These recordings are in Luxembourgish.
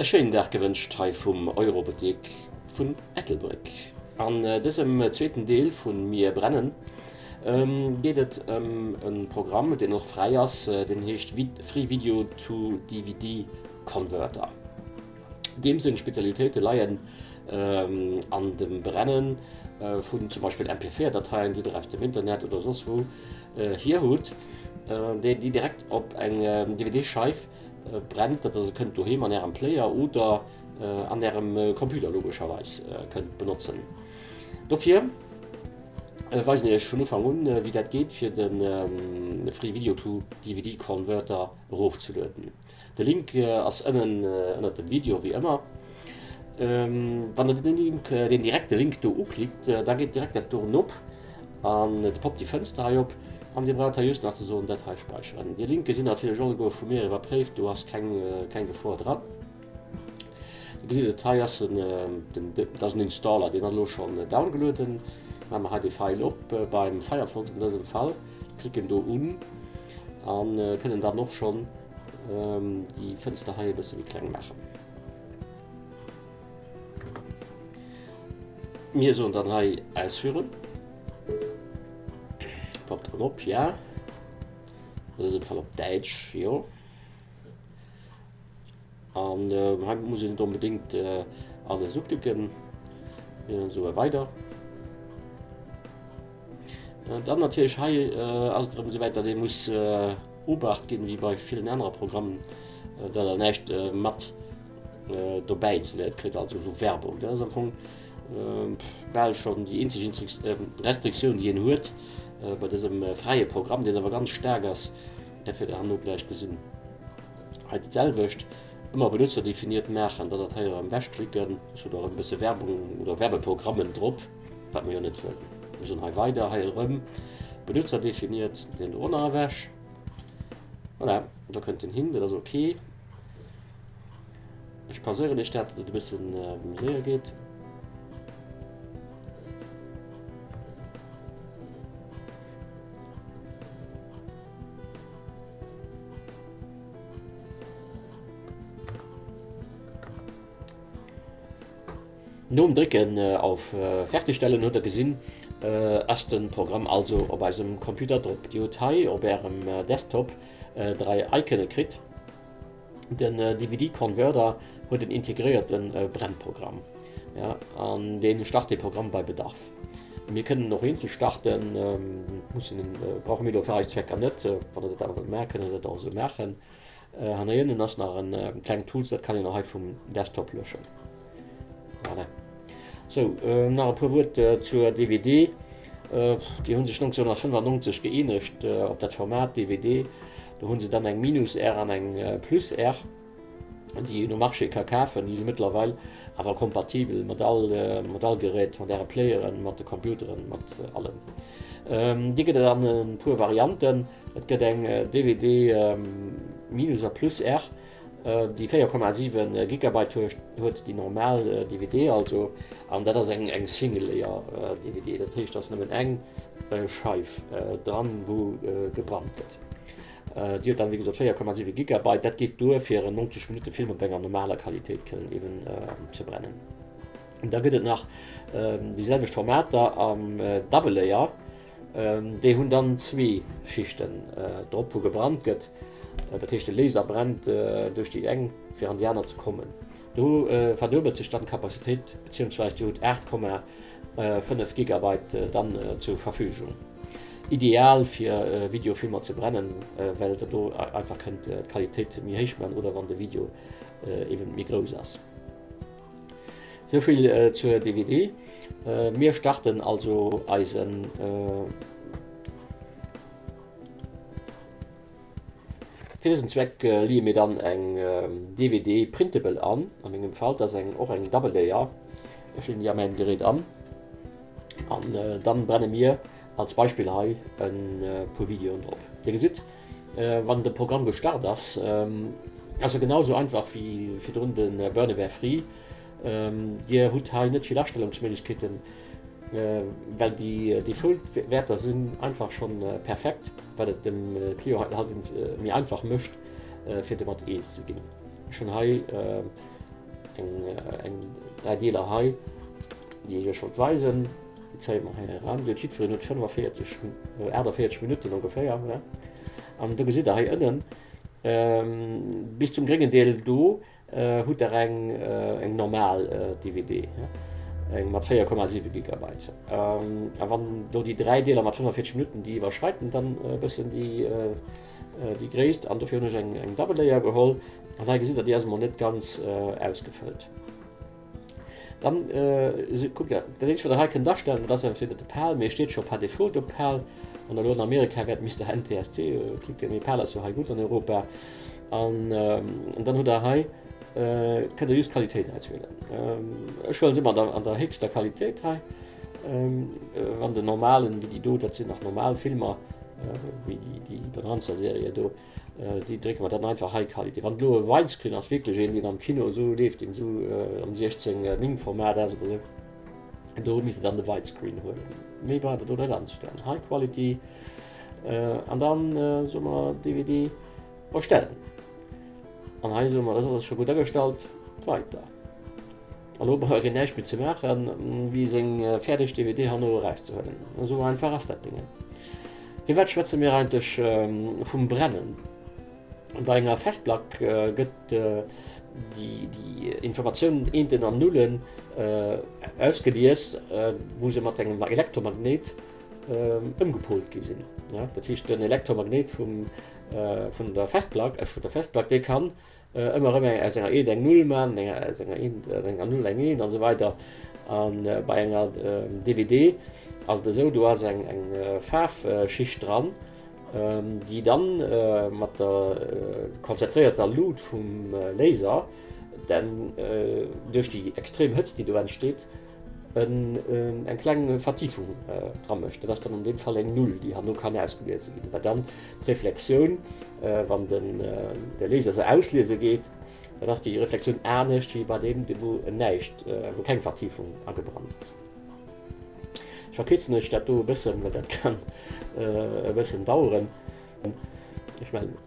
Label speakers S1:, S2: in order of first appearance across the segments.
S1: E schéinen Dag gewënscht hei vum Eurobuttek vun Ettelbréck. An dësem zweeten Deel vun Mir brennen geet et ëm e Programm, deen och fräi ass, deen heescht Free Video to DVD Converter. Deem seng Spezialitéite leien an dem Brenne vun zum Beispill MP4-Dateien, déi der aus dem Internet oder soss wou hier hutt, déi direkt op eng DVD-Scheif brennt, datt der se kënnt doheem an ärem Player oder an ärem Computer logescherweis kënnt benotzen. Dofir weisen ech iech vun Ufank un, wéi dat geet, fir de Free Video to DVD Converter erofzelueden. De Link ass ënnen ënnert dem Video wéi ëmmer. Wann der den Link, den direkte Link do uklickt, da geet direkt dat doren op an et poppt déi Fënster hei op an dir braucht hei just nach ze soen dat hei späicheren. Déi Linke sinn natierlech alleguer vu mir iwwerpréift, do ass keng keng Gefor dran. Dir gesitt et hei ass en den dat ass en Installer, deen ass elo schonn downgelueden. Maache mer hei dee File op beim Firefox an dësem Fall, klicken do un an kënnen dann och schonn déi Fënster hei e bësse méi kleng maachen. Mir soen dann hei ausführen. Poppt erëm op, ja. An dësem Fall op Däitsch, jo. An hei muss een net onbedéngt alles uklicken. Mir soe weider. Dann natierlech hei ass et erëm esouwäit, datt ee muss Obacht ginn, wéi bei villen anere Programmen, datt der näischt mat dobäi installéiert kritt, also esou Werbung. Dat ass am Fong bal schonn déi eenzeg Restriktioun, déi een huet bei dësem fräie Programm, deen awer ganz staark ass. Dat wäert der herno gläich gesinn. Hei dat selwecht, ëmmer benutzerdefiniert maachen, dann dat hei erëm ewechklicken, ech hunn och e bësse Werbung oder Werbeprogrammen drop. Wat mir jo net wëllen. Mir soen hei weider, hei erëm benutzerdefiniert, deen do och nach ewech. Voilà, do kënnt en hin, dat ass ok. Ech pauséieren iech dat, datt et e bëssen méi séier geet. Nom Drécken auf Fertigstellen hutt der gesinn, ass de Programm also op eisem Computer drop. Dir hutt hei op ärem Desktop 3 Iconë kritt. Den DVD Converter huet en integréierte Brennprogramm an dee start de Programm bei Bedarf. Mir kënnen en och eenzel starten, mussen en, brauche mir elo fir eis Zwecker net. Wann der dat awer wëllt maachen, kënnt der dat och esou maachen. An hei ënnen ass nach en klengt Tools, dat kann een och hei vum Desktop löschen. Voilà. Sou, nach e puer Wuert zur DVD. Déi hu sech 1995 gëeenegt op dat Format DVD. Do hu se dann eng Minus-R an eng Plus-R, déi een um Marché ka kafen. Déi si mëttlerweil awer kompatibel mat all, mat all Gerät, mat äre Playeren, mat de Computeren, mat allem. Déi gëtt et an e puer Varianten. Et gëtt eng DVD Minus a Plus R, déi 4,7 Gigabyte huet, déi normal DVD also, an dat ass eng eng Single-Layer DVD, dat heescht, et ass nëmmen eng Scheif dran, wou gebrannt gëtt. Déi huet dann, wéi gesot, 4,7 Gigabyte, dat geet duer, fir en 90 Minutte Film op enger normaler Qualitéit kënnen eben ze brennen. Da gëtt et nach déi selwecht Formater am Double Layer. Déi hunn dann zwee Schichten drop, wou gebrannt gëtt. Dat heescht, de Laser brennt duerch déi eng, fir an déi aner ze kommen. Do verduebelt sech dann d'Kapazitéit, beziehungsweis Dir hutt 8,5 Gigabyte dann zur Verfügung. Ideal fir Videofilmer ze brennen, well der do einfach kënnt d'Qualitéit méi héich man oder wann de Video eben méi grouss ass. Souvill zur DVD. Mir starten also eisen Fir dësen Zweck leeë mir dann eng DVD Printable an, a mengem Fall, dat ass eng och eng Double Layer. Ech leeën déi a mäin Gerät an an dann brenne mir als Beispill hei e puer Videoen drop. Dir gesitt, Wann de Programm gestart ass, ass e genau sou einfach wéi virdrun de Burnaware Free. Dir hutt hei net vill Astellungsméiglechkeeten, well déi Default Wäerter sinn einfach schonn perfekt, wat et dem Client halt méi einfach mécht fir domat eens ze ginn. Ech hunn hei. Eng 3 Deeler hei, déi ech iech wollt weisen. Déi zéie mer hei eran. Déi huet jiddwereen huet 45, 48 Minutten ongeféier. Ja. An do gesitt der hei ënnen, bis zum gréngen Deel do hutt der eng, eng normal DVD, ja, eng mat 4,7 Gigabyte. A wann do déi 3 Deeler mat 45 Minutten, déi iwwerschreiten dann e bëssen déi, déi Gréisst. An dofir hunn ech eng, eng Double Layer geholl. An hei gesitt der, déi ass emol net ganz ausgefëllt. Dann kuckt der, dat eenzegt wat der hei kënnt astellen, dat ass entweder de PAL, mee steet scho par défaut op PAL. Wann der elo an Amerika wäert, misst der NTSC klicken, mee PAL ass jo hei gutt an Europa. An dann hutt der hei, kënnt der just d'Qualitéit auswielen. Ech huelen se ëmmer an der héchster Qualitéit hei. Wann den normalen, wéi déi do, dat sinn nach normal Filmer, wéi déi Bonanza-Serie do. Déi drécke mer dann einfach hei Qualité. Wann et elo e Widescreen ass, wierklech een, deen am Kino esou leeft, deen esou am 16, 9 Format ass oder esou, do misst Der dann de Widescreen huelen. Méi braucht Der do net anzestellen. High Quality an dann soe mer DVD erstellen. An hei soe mer, dat ass alles scho gutt agestallt, weiter. A lo brauch een näischt méi ze maachen, wéi seng fäerdeg DVD herno erauszehuelen. Esou einfach ass dat Déngen. Firwat schwätze mir eigentlech vum Brennen? Bei enger Festplack gëtt déi Informatioun Eenten an Nullen ausgelies, wou se mat engem Elektromagnéit ëmgepolt gi sinn. Dat heescht, den Elektromagnéit vun der Festplack, dee kann Ëmmer erëm eng aus enger Eent eng Null man, aus enger Eent enger Null eng Eent an esou weider. An bei enger DVD ass et esou, do ass eng eng Faarfschicht dran, déi dann mat der konzentréierter Luut vum Laser dann duerch déi extrem Hëtzt déi do entsteet, eng kleng Vertiefung dra mécht. Dat ass dann an deem Fall eng Null, déi herno kann ausgeliese ginn, well dann d'Reflexioun, wann den de Laser se ausliese geet, dann ass déi Reflexioun anescht wéi bei deem, wou näischt, wou keng Vertiefung agebrannt ass. Ech verkierzen iech dat do e bëssen, well dat kann e bëssen daueren. Ech mellen.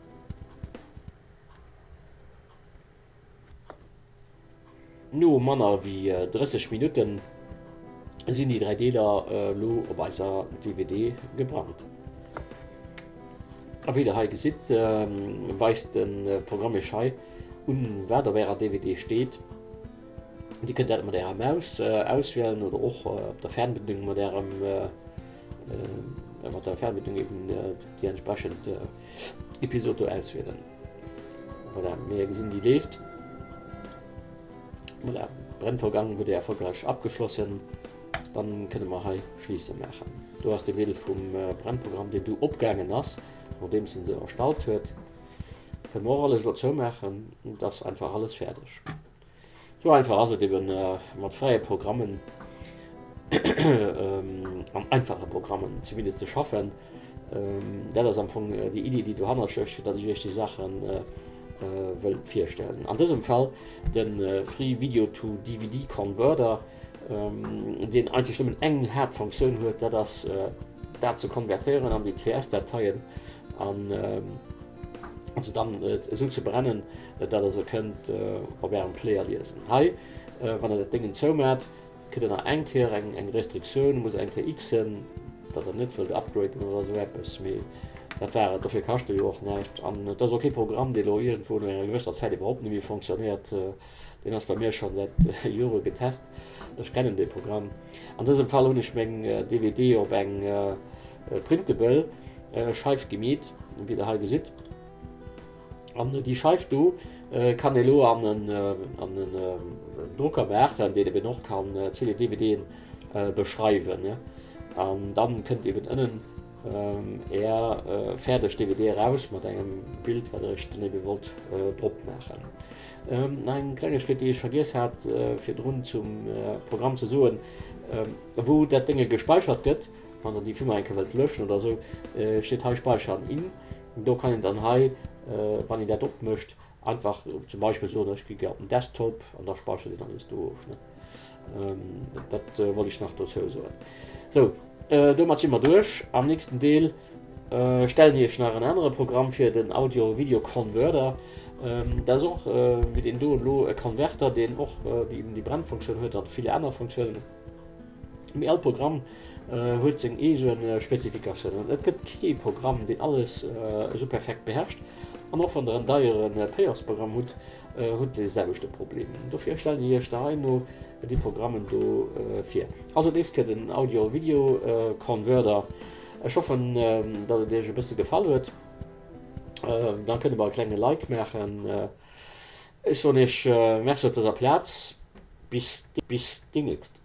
S1: No manner wéi 30 Minutten sinn déi 3 Deeler elo op eiser DVD gebrannt. A wéi der hei gesitt, weist de Programm iech hei un, wat op ärer DVD steet. Dir kënnt dat mat ärer Maus auswielen oder och op der Fernbedienung mat ärem mat der Fernbedienung eben déi entsprechend Episod do auswielen. Voilà, mir gesinn déi leeft. Voilà, Brennvorgang wurde erfolgreich abgeschlossen. Dann kënne mer hei schließen maachen. Do ass den Deel vum Brennprogramm, deen du opgaangen ass, nodeems en se erstallt huet. Kënne mer och alles elo zoumaachen. Et ass einfach alles fäerdeg. Sou einfach ass et eben mat fräie Programmen an einfache Programmen zumindest ze schaffen. Dat ass am Fong déi Iddi, déi dohannert stécht, fir datt ech Iech déi Saache wëll virstellen. An dësem Fall de Free Video to DVD Converter, deen eigentlech nëmmen eng Haaptfunktioun huet, dat ass dat ze konvertéieren an déi TS-Dateien an se dann esou ze brennen, datt der se kënnt op ärem Player liesen. Hei, wann der dat Déngen zoumaat, kritt der nach eng Kéier eng Restriktioun, musst der eng Kéier xen, datt der net wëllt upgraden oder esou eppes, mee dat war et. Dofir kascht e jo och näischt an et ass och kee Programm, dee lo iergendwou no enger gewësser Zäit iwwerhaupt net méi fonctionnéiert. Deen ass bei mir scho säit Jore getest, ech kennen dee Programm. An dësem Fall hunn ech meng DVD op eng Printable Scheif gemeet, wéi der hei gesitt. An déi Scheif do kann ee lo an en an en Drucker maachen, deen eben och kann CD, DVDen beschreiwen. An dann kënnt eben ënnen Är fäerdeg DVD eraus mat engem Bild, wat der iech dann ebe wollt drop maachen. Nach eng Klengegkeet, déi ech vergiess hat virdrun zum Programm ze soen, wou dat Dénge gespeichert gëtt, wann der déi Filmer eng Kéier wëllt löschen oder esou, steet hei Speichern in. Do kann een dann hei, wann een dat opmécht, einfach zum Beispill soen, ech gi gär op den Desktop an da speichert een alles do of. Dat wollt ech nach dozou soen. Sou, domat si mer duerch. Am nächsten Deel stellen ech iech nach en anere Programm vir, den Audio-Video Converter. Dat ass och wéi deen do elo e Konverter, deen och déi déi Brennfunktioun huet an vill aner Funktiounen. Mee all Programm huet seng eege Spezifikatiounen. Et gëtt kee Programm, deen alles esou perfekt beherrscht. An och wann der en deiere Payoffsprogramm hutt, hutt der dee selwechte Problem. Dofir stellen ech iech da hei no déi Programmen do vir. Also d'nächst Kéier den Audio-Video Converter. Ech hoffen, datt et iech e bësse gefall huet. Da kënnt der mer e klenge Like maachen. Ech soen iech Merci op dëser Plaz. Bis, bis déi nächst.